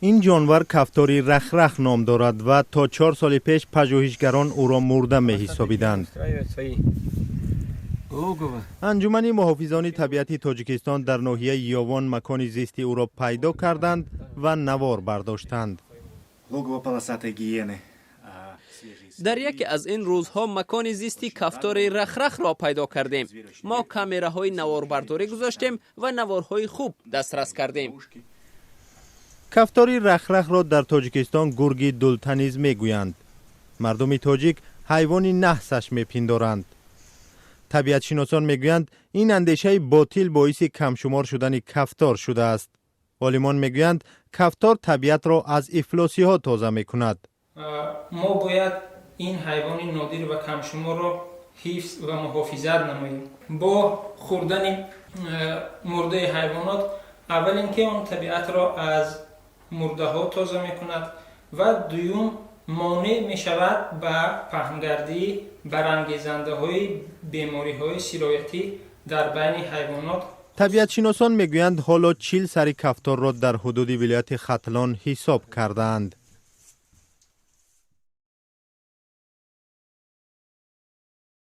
Ин ҷонвар кафтори Рахрах ном дорад ва то 4 соли пеш пажӯҳишгарон ӯро мурда меҳисобиданд. Анҷумани муҳофизони табиати Тоҷикистон дар ноҳияи Ёвон макони зисти ӯро пайдо карданд ва навор бардоштанд. Логово полосатой гиены. Дар яке аз ин рӯзҳо макони зисти кафтори Рахрахро пайдо кардем. Мо камераҳои наворбардорӣ гузоштем ва наворҳои хуб дастрас кардем. Кафтори Рахрахро дар Тоҷикистон гурги дулта низ мегӯянд. Мардуми тоҷик ҳайвони наҳсаш мепиндоранд. Табиатшиносон мегӯянд, ин андешаи ботил боиси камшумор шудани кафтор шудааст. Олимон мегӯянд, кафтор табиатро аз ифлосиҳо тоза мекунад. Мо бояд ин ҳайвони нодир ва камшуморро ҳифз ва муҳофизат намоем. Бо хӯрдани мурдаи ҳайвонот, аввалин ки он табиатро аз мурдаҳо тоза мекунад ва дуюм, монеъ мешавад ба паҳнгардии барангезандаҳои бемориҳои сироятӣ дар байни ҳайвонот. Табиатшиносон мегӯянд, ҳоло 40 сари кафторро дар ҳудуди вилояти Хатлон ҳисоб кардаанд.